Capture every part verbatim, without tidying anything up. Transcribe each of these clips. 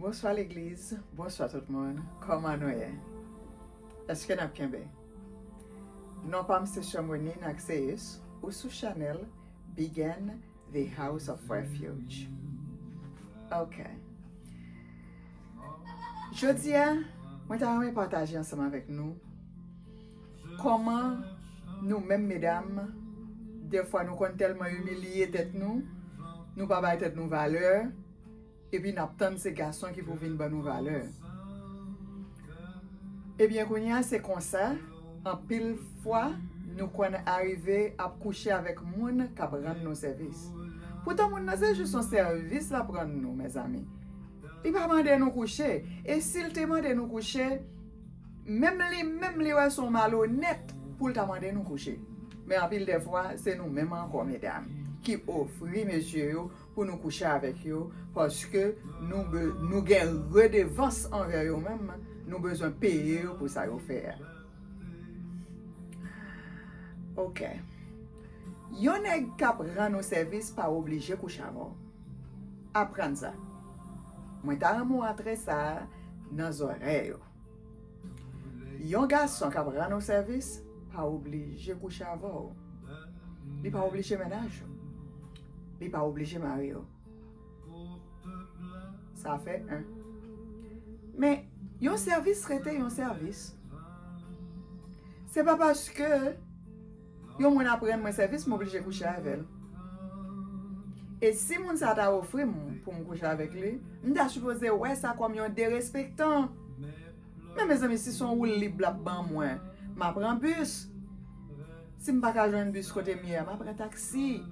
Bonswa legliz, bonswa tout moun. Kòman nou ye? Èske n ap kenbe? Non pa m se Shermonine Axeus, ou sou chanèl Begin the House of Refuge. Ok. Jodi a, mwen ta renmen pataje ansanm avèk nou kòman nou menm medam, defwa nou konn tèlman imilye tèt nou, nou pa bay tèt nou valè, epi n ap tann se gason ki pou vin ban nou valè. Ebyen, kounye a, se konsa, anpil fwa, nou konn arive ap kouche avèk moun k ap rann nou sèvis. Poutan, moun nan se jis yon sèvis l ap rann nou, mezanmi. Li pa mande nou kouche. E si l te mande nou kouche, menm li menm, li wè se yon malonèt pou l ta mande nou kouche. Men anpil de fwa, se nou menm ankò, medam, ki ofri mesye yo pou nou kouche avèk yo, paske nou, be, nou gen redevans anvè yo menm, nou bezwen peye yo pou sa yo fè a. Ok. Yon nèg k ap rann ou sèvis pa oblije kouche avè w. Aprann sa. Mwen ta renmen w antre sa a nan zòrèy ou. Yon gason k ap rann ou sèvis pa oblije kouche avè w. Li pa oblije mennaj ou. Li pa oblije mari w. Sa fè en. Men, yon sèvis rete yon sèvis. Se pa paske yon moun ap rann mwen sèvis, m oblije kouche avè l. E si moun sa ta ofri m pou m kouche avèk li, m ta sipoze wè sa kòm yon derespektan. Men mezanmi, si se yon woulib l ap ban mwen, m a pran bis. Si m pa ka jwenn bis kote m ye a, m a pran taksi.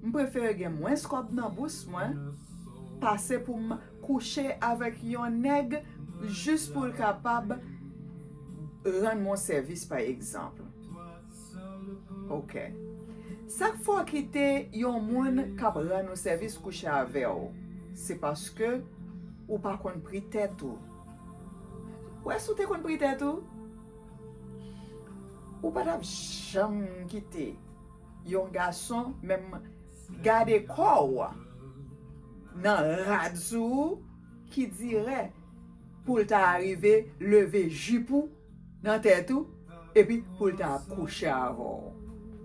M prefere gen mwens kòb nan bous mwen pase pou m kouche avèk yon nèg jis pou l kapab rann mwen sèvis, pa egzanp. Ok. Sa k fè w kite yon moun k ap rann ou sèvis kouche avè w? Se paske ou pa konn pri tèt ou. Ou wè, si w te konn pri tèt ou, ou pa t ap janm kite yon gason menm gade kò w nan rad sou ou ki dirè pou l ta arive leve jip ou nan tèt ou, epi pou l ta ap kouche avè w.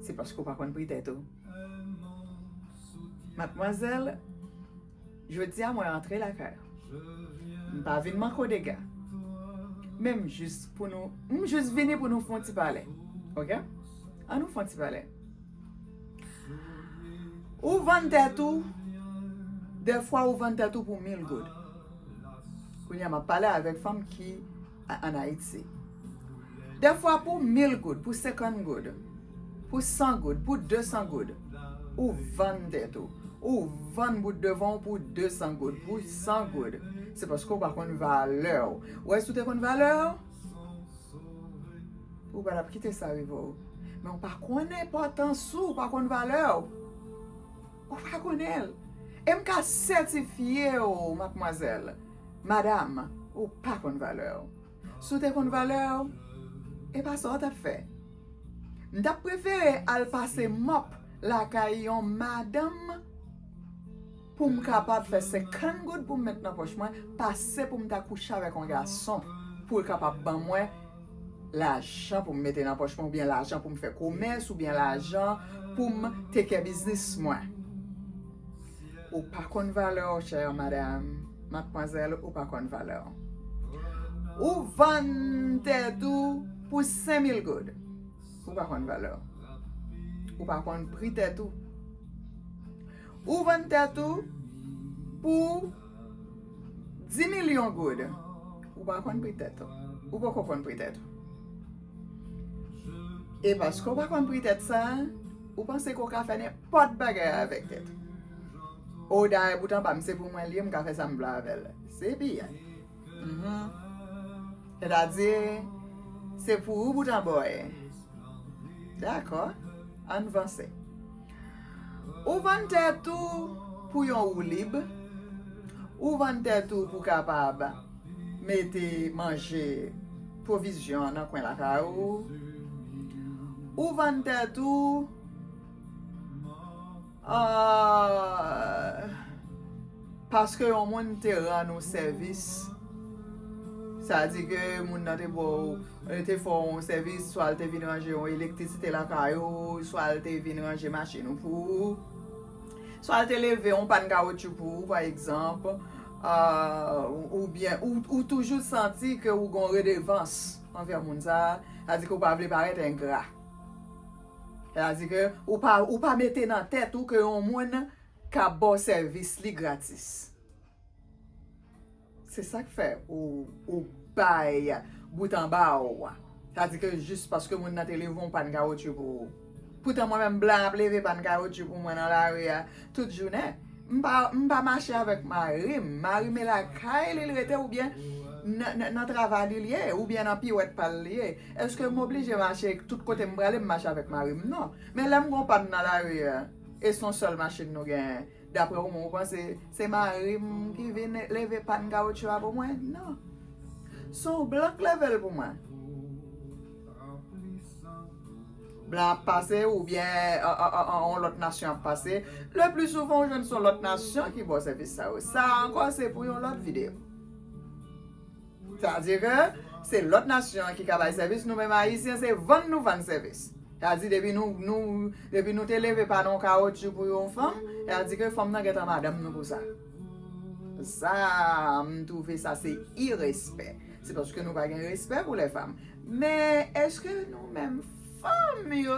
Se paske w pa konn pri tèt ou. Madmwazèl, jodi a mwen antre lakay ou. M pa vin manke w dega. Men m jis pou nou, m jis vini pou nou fè yon ti pale. Ok? Ann nou fè yon ti pale. Ou vann tèt ou, dèfwa ou vann tèt ou pou mil goud. Kounye a, m ap pale avèk fanm ki a-, ann Ayiti. Dèfwa pou mil goud, pou senkant goud, pou san goud, pou de san goud, ou vann tèt ou. Ou vann bout devan w pou de san goud, pou san goud. Se paske w pa konn valè w. Ou wè, si w te konn valè w, ou pa t ap kite sa rive w. Men w pa konn enpòtans ou, ou pa konn valè w. Ou pa konnen l. E m ka sètifye w, madmwazèl, madam, ou pa konn valè w. Si w te konn valè w, e pa sa w t ap fè. M t ap prefere al pase mòp lakay yon madanm pou m kapab fè senkant goud pou m met nan pòch mwen, pase pou m ta kouche avèk yon gason pou l kapab ban mwen lajan pou m mete nan pòch mwen, oubyen lajan pou m fè komès, oubyen lajan pou m take care biznis mwen. Ou pa konn valè w, chè madam, madmwazèl, ou pa konn valè w. Ou vann tèt ou pou senk mil goud. Ou pa konn valè w. Ou pa konn pri tèt ou. Ou vann tèt ou pou dis milyon goud. Ou pa konn pri tèt ou. Ou poko konn pri tèt ou. E paske w pa konn pri tèt sa, ou panse ke w ka fè nenpòt bagay avèk tèt ou. O, dayè, bout anba m, se pou mwen li ye, m ka fè sa m vle avè l. Se piyay. Mhm. Sètadi, se pou ou bout anba w ye. Dakò, ann vanse. Ou vann tèt ou pou yon woulib. Ou vann tèt ou pou kapab mete manje, pwovizyon nan kwen lakay ou. Ou vann tèt ou, ah, Paske yon moun te rann ou sèvis, sa di ke moun nan te ba w, te fè w yon sèvis, swa l te vin ranje yon elektrisite lakay ou, swa l te vin ranje machin ou pou ou, swa l te leve yon pàn kawotchou pou ou, pa egzanp, ah, oubyen ou, ou toujou santi ke ou gen yon redevans anvè moun sa a, sa di ke ou pa vle parèt engra. Sa di ke ou pa, ou pa mete nan tèt ou ke yon moun ka ba w sèvis li gratis. Se sa k fè ou, ou bay bout anba w. Sa di ke jis paske moun nan te leve yon pàn kawotchou pou ou. Poutan mwen menm blan ap leve pàn kawotchou pou mwen nan lari a tout jounen. M pa, m pa mache avèk mari m. Mari m e lakay li l rete oubyen nan, nan, nan travay li l ye, oubyen nan piwèt pa l li ye. Èske m oblije mache tout kote m prale m mache avèk mari m? Non. Men lè m gen yon pàn nan lari a, e se yon sèl machin nou genyen. Daprè ou menm, ou panse se mari m ki vin leve pàn kawotchou a pou mwen? Non. Se yon blan k leve l pou mwen. Blan ap pase oubyen an, an, an, an, yon lòt nasyon ap pase. Le pli souvan, ou jwenn se yon lòt nasyon ki ba w sèvis sa yo. Sa ankò, se pou yon lòt videyo. Sa di ke se lòt nasyon an ki ka bay sèvis, nou menm Ayisyen, se vann nou vann sèvis. Sa di depi nou, nou, depi nou te leve pa nan yon kawotchou pou yon fanm, sa di ke fanm nan gentan madanm nou pou sa. Sa, m twouve sa se irespè. Se paske nou pa gen respè pou lè fanm. Men, èske nou menm fanm yo,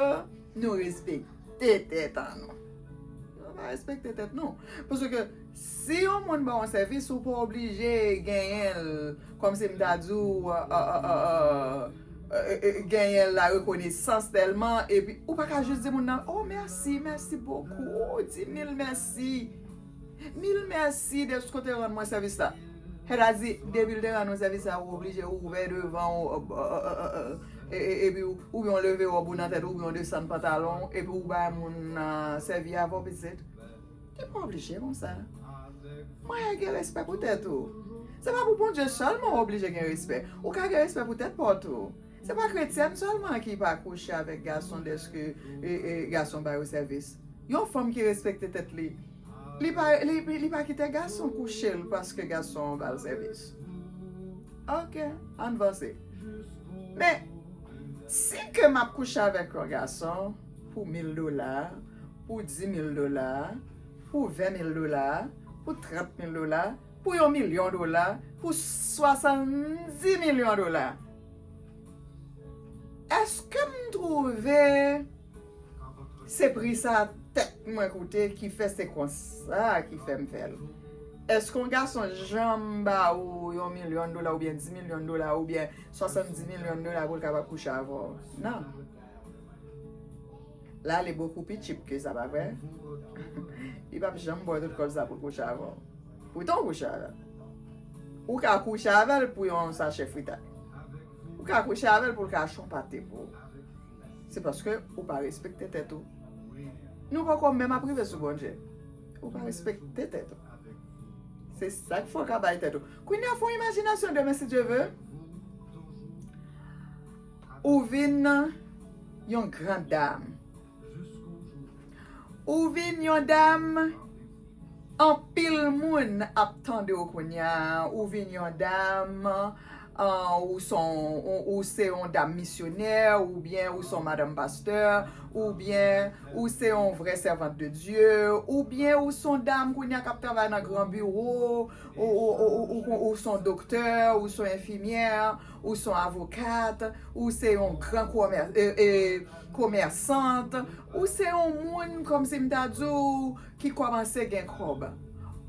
nou respekte tèt an nou? Nou pa respekte tèt nou. Paske si yon moun ba w yon sèvis, ou pa oblije genyen l, kòmsi m ta di w, genyen la rekonesans tèlman, epi ou pa ka jis di moun nan, "Oh, mèsi, mèsi bokou, oh, di mil mèsi." Mil mèsi dèske w te rann mwen sèvis la. Sètadi, depi l te rann ou sèvis la, ou oblije ouvè devan w, e, e, epi w, oubyen w leve wòb ou nan tèt ou, oubyen w desann pantalon w, epi w bay moun nan sèvi avè w, pitit. Li pa oblije konsa. Mwen gen respè pou tèt ou. Se pa pou Bondye sèlman w oblije gen respè. Ou ka gen respè pou tèt pa w tou. Se pa kretyèn sèlman ki pa kouche avèk gason dèske, e, e, gason ba yo sèvis. Yon fanm ki respekte tèt li, li pa, li, li pa kite gason kouche l paske gason an ba l sèvis. Ok, ann vanse. Men, si ke m ap kouche avèk yon gason pou mil dola, pou di mil dola, pou ven mil dola, pou trant mil dola, pou yon milyon dola, pou swasanndis milyon dola. Èske m twouve se pri sa tèt mwen koute ki fè se konsa ki fè m fè l? Èske yon gason janm ba ou yon milyon dola oubyen dis milyon dola oubyen swasanndis milyon dola pou l kapab kouche avè w? Non. L ale bokou pi cheap ke sa, pa vre? Li p ap janm ba w tout kòb sa pou l kouche avè w. Poutan w kouche avè l. Ou ka kouche avè l pou yon sachè fritay. Ou ka kouche avè l pou l ka achte yon pate pou ou. Se paske ou pa respekte tèt ou. Nou poko menm ap rive sou Bondye. Ou pa respekte tèt ou. Se sa k fè w ka bay tèt ou. Kounye a, fè yon imajinasyon demen, si Dye ve. Ou vin yon gran dam. Ou vin yon dam, anpil moun ap tande w kounye a. Ou vin yon dam, ah, ou se yon, ou, ou se yon dam misyonè, oubyen ou se yon madanm pastè, oubyen ou se yon vrè sèvant de Dye, oubyen ou se yon dam kounye a k ap travay nan gran biwo, ou, ou, ou, ou, ou, ou se yon doktè, ou se yon enfimyè, ou se yon avokat, ou se yon gran komè-, e, e, komèsant, ou se yon moun, kòmsi m ta di w, ki kòmanse gen kòb.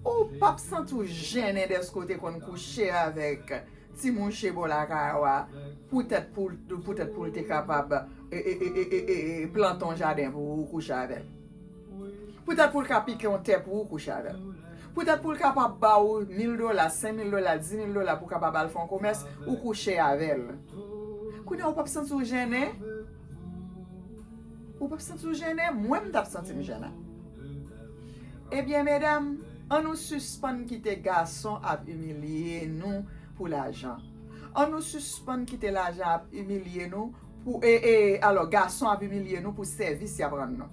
Ou p ap santi w jennen dèske w te konn kouche avèk ti mouche bò lakay ou a, poutèt pou, poutèt pou l te kapab, e, e, plante yon jaden pou ou kouche avè l. Poutèt pou l ka pike yon tè pou ou kouche avè l. Poutèt pou l kapab ba ou mil dola, senk mil dola, dis mil dola pou w kapab al fè yon komès, ou kouche avè l. Kounye a, ou p ap santi w jennen? Ou p ap santi w jennen? Mwen, m t ap santi m jennen. Ebyen, medam, ann nou sispann kite gason ap imilye nou pou lajan. Ann nou sispann kite lajan ap imilye nou pou, e, e, alò, gason ap imilye nou pou sèvis y ap rann nou.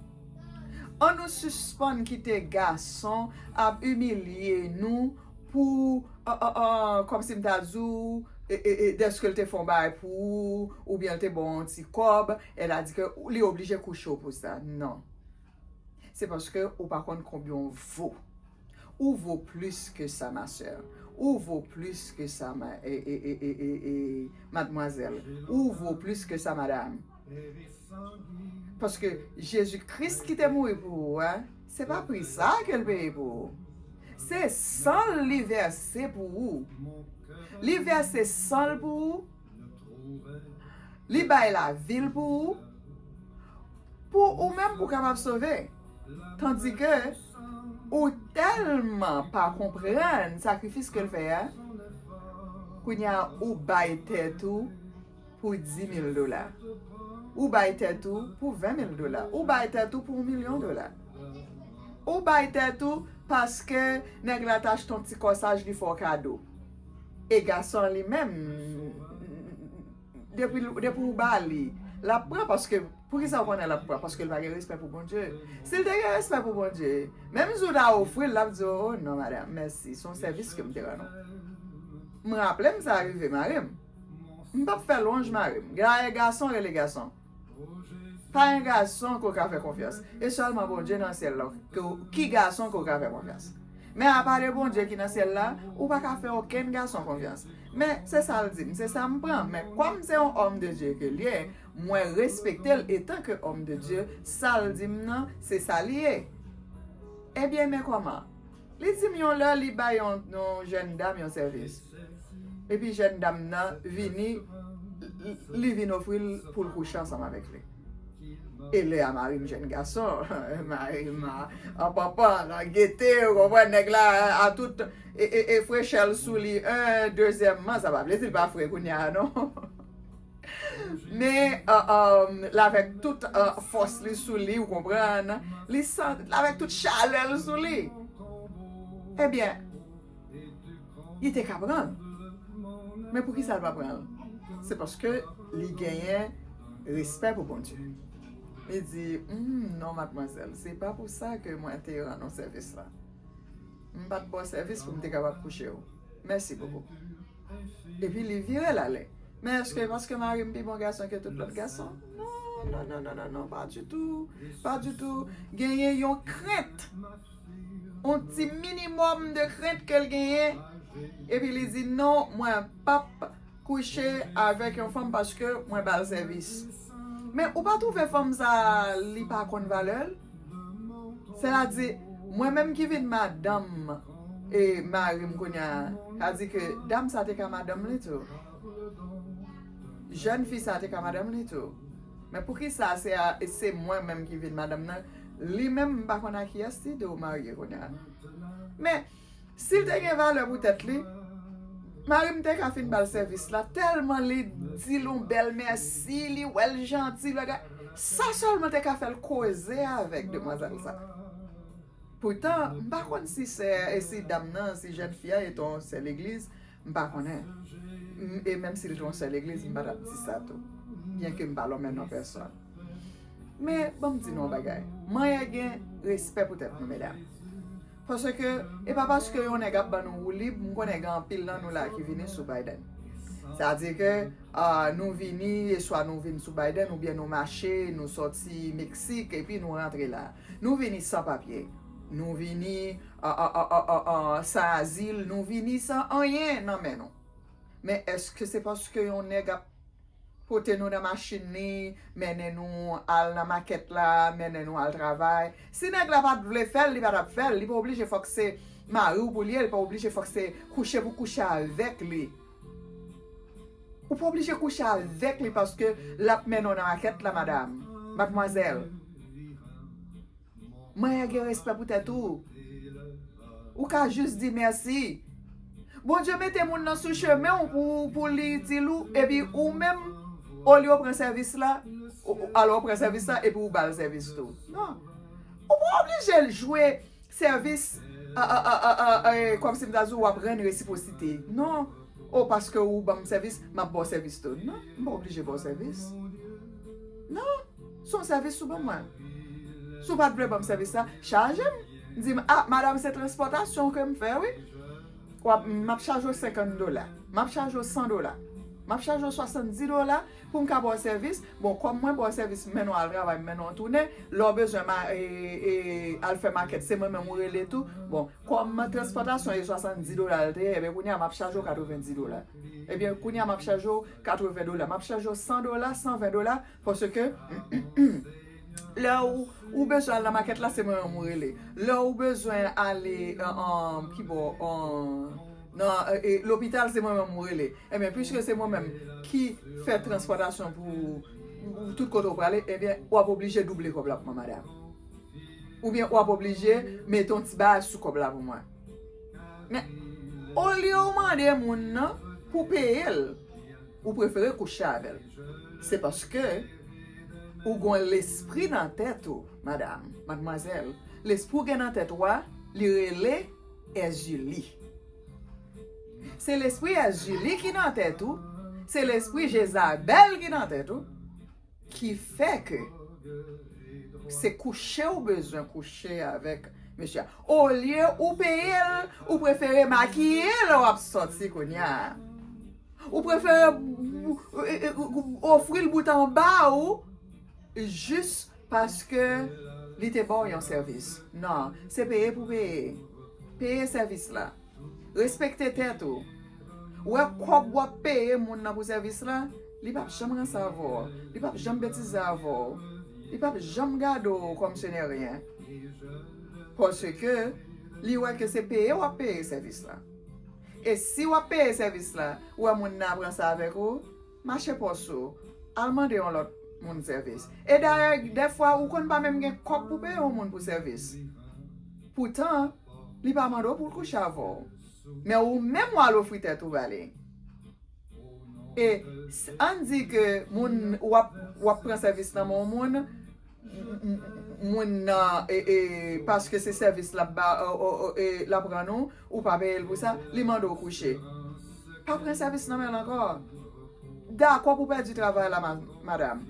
An nou sispann kite gason ap imilye nou pou, an, an, an, kòmsi m ta di w, e, e, e, dèske l te fè yon bagay pou ou, oubyen l te ba w yon ti kòb, e l a di ke li oblije kouche w pou sa. Non. Se paske ou pa konn konbyen w vo. Ou vo plis ke sa, ma sè. Ou vo plis ke sa, ma, e, e, madmwazèl. Ou vo plis ke sa, madam. Paske Jezi Kris ki te mouri pou ou a, se pa pri sa ke l peye pou ou. Se san l li vèse pou ou. Li vèse san l pou ou. Li bay lavi l pou ou. Pou ou menm pou w kapab sove. Tandike ou tèlman pa konprann sakrifis ke l fè a, kounye a ou bay tèt ou pou dis mil dola. Ou bay tèt ou pou ven mil dola. Ou bay tèt ou pou yon milyon dola. Ou bay tèt ou paske nèg la t achte yon ti kòsaj li fè w kado. E gason an li menm, depi, depi ou ba li, l ap pran paske, poukisa w konnen l ap pran? Paske l pa gen respè pou Bondye. Si l te gen respè pou Bondye, menm si w ta ofri l, l ap di w, "Oh non, madanm, mèsi, se yon sèvis ke m te rann ou." M raple m sa rive mari m. M p ap fè lwanj mari m. Dayè gason rele gason. Pa gen gason ke w ka fè konfyans. E sèlman Bondye nan syèl la, ke w, ki gason ke w ka fè konfyans. Men apa de Bondye ki nan syèl la, ou pa ka fè okenn gason konfyans. Men se sa l di m, se sa m pran. Men kòm se yon òm de Dye ke l ye, mwen respekte l etanke òm de Dye, sa l di m nan, se sa li ye. Ebyen, men kòman? Li di m yon lè li bay yon, yon jèn dam yon sèvis. Epi jèn dam nan vini, li, li vin ofri l pou l kouche ansanm avèk li. E lè a mari m jèn gason, mari m a, an panpan, nan gete, ou konprann, nèg la a tout, e, e, e frechè l sou li, en, dezyèmman, sa pa vle di l pa fre kounye a, non. Men, euh, euh, l avèk tout, euh, fòs li sou li, ou konprann, li san-, l avèk tout chalè l sou li. Ebyen, li te ka pran l. Men poukisa l pa pran l? Se paske li genyen respè pou Bondye. Li di, "Hmm, non, madmwazèl, se pa pou sa ke mwen te rann ou sèvis la. M pa t ba w sèvis pou m te kapab kouche w. Mèsi bokou." Epi li vire l ale. Men èske paske mari m pi bon gason ke tout lòt gason? Non, non, non, non, non, non, pa ditou. Pa ditou. Genyen yon krent. Yon ti minimòm de krent ke l genyen. Epi li di, "Non, mwen p ap kouche avèk yon fanm paske mwen ba l sèvis." Men ou pa twouve fanm sa a, li pa konn valè l? Sètadi, mwen menm ki vin madanm e mari m kounye a, sa di ke dam sa te ka madanm li tou. Jèn fi sa te ka madanm li tou. Men poukisa se a, se mwen menm ki vin madanm nan? Li menm, m pa konn a kiyès li te marye kounye a. Men, si l te gen valè pou tèt li, mari m te ka fin ba l sèvis la, tèlman li di l yon bèl mèsi, li wè l janti, l bagay. Sa sèlman te ka fè l koze avèk demwazèl sa. Poutan, m pa konn si sè, e si dam nan, si jèn fi a, e te yon sè legliz, m pa konnen. M, e menm si l te yon sè legliz, m pa t ap di sa tou. Byenke m pa lonmen non pèsòn. Men, ban m di nou yon bagay. Manyen gen respè pou tèt nou, medam. Paske, e pa paske yon nèg ap ban nou woulib, m konnen gen anpil nan nou la ki vini sou Biden. Sa di ke, ah, nou vini, e swa nou vin sou Biden, oubyen nou mache, nou sòti Meksik, epi nou rantre la. Nou vini san papye. Nou vini, ah, ah, ah, ah, ah, ah, san azil. Nou vini san anyen nan men nou. Men èske se paske yon nèg ap pote nou nan machin li, mennen nou al nan makèt la, mennen nou al travay? Si nèg la pa t vle fè l, li pa t ap fè l. Li pa oblije fòk se mari w pou l ye, li pa oblije fòk se kouche pou kouche avèk li. Ou pa oblije kouche avèk li paske l ap mennen w nan makèt la, madam, madmwazèl. Manyen gen respè pou tèt ou. Ou ka jis di mèsi. Bondye mete moun nan sou chemen w pou, pou li itil ou, epi ou menm, olye w pran sèvis la, ou, ou, alò w pran sèvis la, epi ou ba l sèvis tou. Non. Ou pa oblije jwe sèvis, a, a, kòmsi m ta di w ap rann resipwosite. Non. O, paske ou ban m sèvis, m ap ba w sèvis tou. Non, m pa oblije ba w sèvis. Non. Se yon sèvis ou ban mwen. Si w pa t vle ban m sèvis la, chaje m. Di m, a, madanm, se transpòtasyon ke m fè, wi. W ap, m ap chaje w senkant dola. M ap chaje w san dola. M ap chaje w swasanndis dola pou m ka ba w sèvis. Bon, kòm mwen ba w sèvis, m mennen w al travay, m mennen w tounen. Lè w bezwen ma, e, e, al fè makèt, se mwen menm ou rele tou. Bon, kòm transpòtasyon e swasanndis dola l te ye, ebyen, kounye a m ap chaje w katrevenndis dola. Ebyen, kounye a m ap chaje w katreven dola. M ap chaje w san dola, san ven dola, paske lè ou, ou bezwen al nan makèt la, se mwen menm ou rele. Lè ou bezwen ale, an, an, ki bò, an, nan, e, e, lopital, se mwen menm ou rele. Ebyen, piske se mwen menm ki fè transpòtasyon pou, pou tout kote ou prale, ebyen, w ap oblije double kòb la pou mwen, madanm. Oubyen w ap oblije mete yon ti bagay sou kòb la pou mwen. Men, olye w mande moun nan pou peye l, ou prefere kouche avè l. Se paske ou gen lespri nan tèt ou, madanm, madmwazèl. Lespri w gen nan tèt ou a, li rele Èzili. Se lespri Èzili ki nan tèt ou, se lespri Jezabèl ki nan tèt ou, ki fè ke se kouche ou bezwen kouche avèk mesye a. Olye ou peye l, ou prefere makiye l lè w ap sòti kounye a. Ou prefere, e, e, ofri l bout anba ou jis paske li te ba w yon sèvis. Non, se peye pou peye. Peye sèvis la. Respekte tèt ou. Ou wè kòb w ap peye moun nan pou sèvis la, li p ap janm ranse avè w. Li p ap janm betize avè w. Li p ap janm gade w kòm se ne ryen. Paske li wè ke se peye w ap peye sèvis la. E si w ap peye sèvis la, ou wè moun nan ap ranse avèk ou, mache pòs ou, al mande yon lòt moun sèvis. E dayè, dèfwa, ou konn pa menm gen kòb pou peye yon moun pou sèvis. Poutan, li pa mande w pou l kouche avè w. Men ou menm w al ofri tèt ou ba li. E s- ann di ke moun w ap, w ap pran sèvis nan men yon moun, m- m- moun nan, e, e, paske se sèvis l ap ba, o, o, o, e, l ap rann ou, ou pa peye l pou sa, li mande w kouche. Pa pran sèvis nan men l ankò. Dakò pou pèdi travay la, ma- madanm.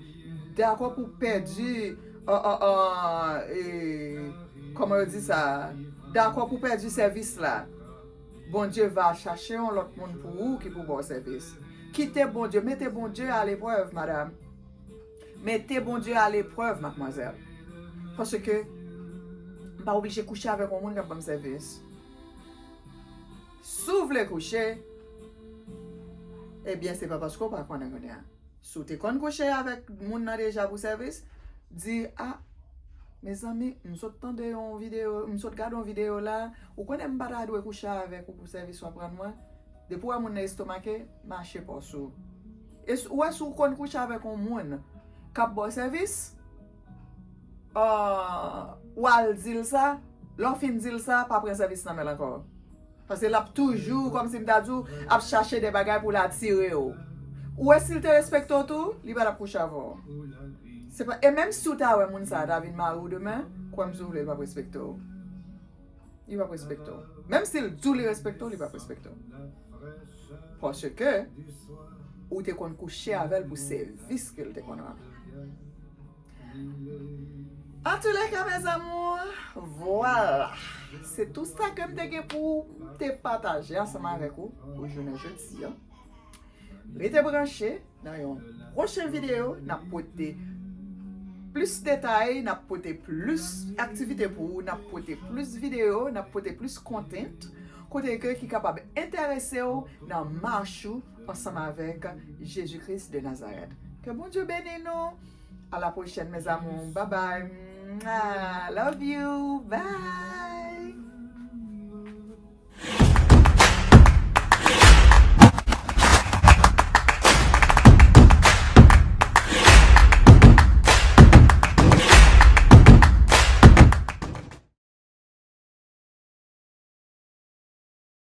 Dakò pou pèdi, an, an, an, e, kòman yo di sa? Dakò pou pèdi sèvis la. Bondye va chache yon lòt moun pou ou ki pou ba w sèvis. Kite Bondye, mete Bondye aleprèv, madanm. Mete Bondye aleprèv, madmwazèl. Paske m pa oblije kouche avèk yon moun k ap ban m sèvis. Si w vle kouche, ebyen, se pa paske w pa konnen kounye a. Si w te konn kouche avèk moun nan deja pou sèvis, di, a, mezanmi, m sot tande yon videyo, m sot gade yon videyo la, ou konnen m pa ta dwe kouche avèk ou pou sèvis w ap rann mwen. Depi w wè moun nan estomake, mache pòs ou. E s- ou wè si w konn kouche avèk yon moun k ap ba w sèvis, ah, w al di l sa, lè w fin di l sa, pa pran sèvis nan men l ankò. Paske l ap toujou, kòmsi m ta di w, ap chache de bagay pou l atire w. Ou wè si l te respekte w tou, li pa t ap kouche avè w. Se pa, e menm si w ta wè moun sa a ta vin mari w demen, kwè m si w vle, l p ap respekte w. Li p ap respekte w. Menm si l di w li respekte w, li p ap respekte w. Paske ou te konn kouche avè l pou sèvis ke l te konn rann. Antoulèka, mes amours, vwala. Se tou sa ke m te gen pou te pataje ansanm avèk ou pou jounen jodi a. Rete branche nan yon pwochen videyo, n ap pote plis detay, n ap pote plis aktivite pou ou, n ap pote plis videyo, n ap pote plis content, kote ke ki kapab enterese w nan mach ou ansanm avèk Jezi Kris de Nazarèt. Ke Bondye beni nou. À la prochaine, mes amours. Bye bye. Mwah. Love you. Bye.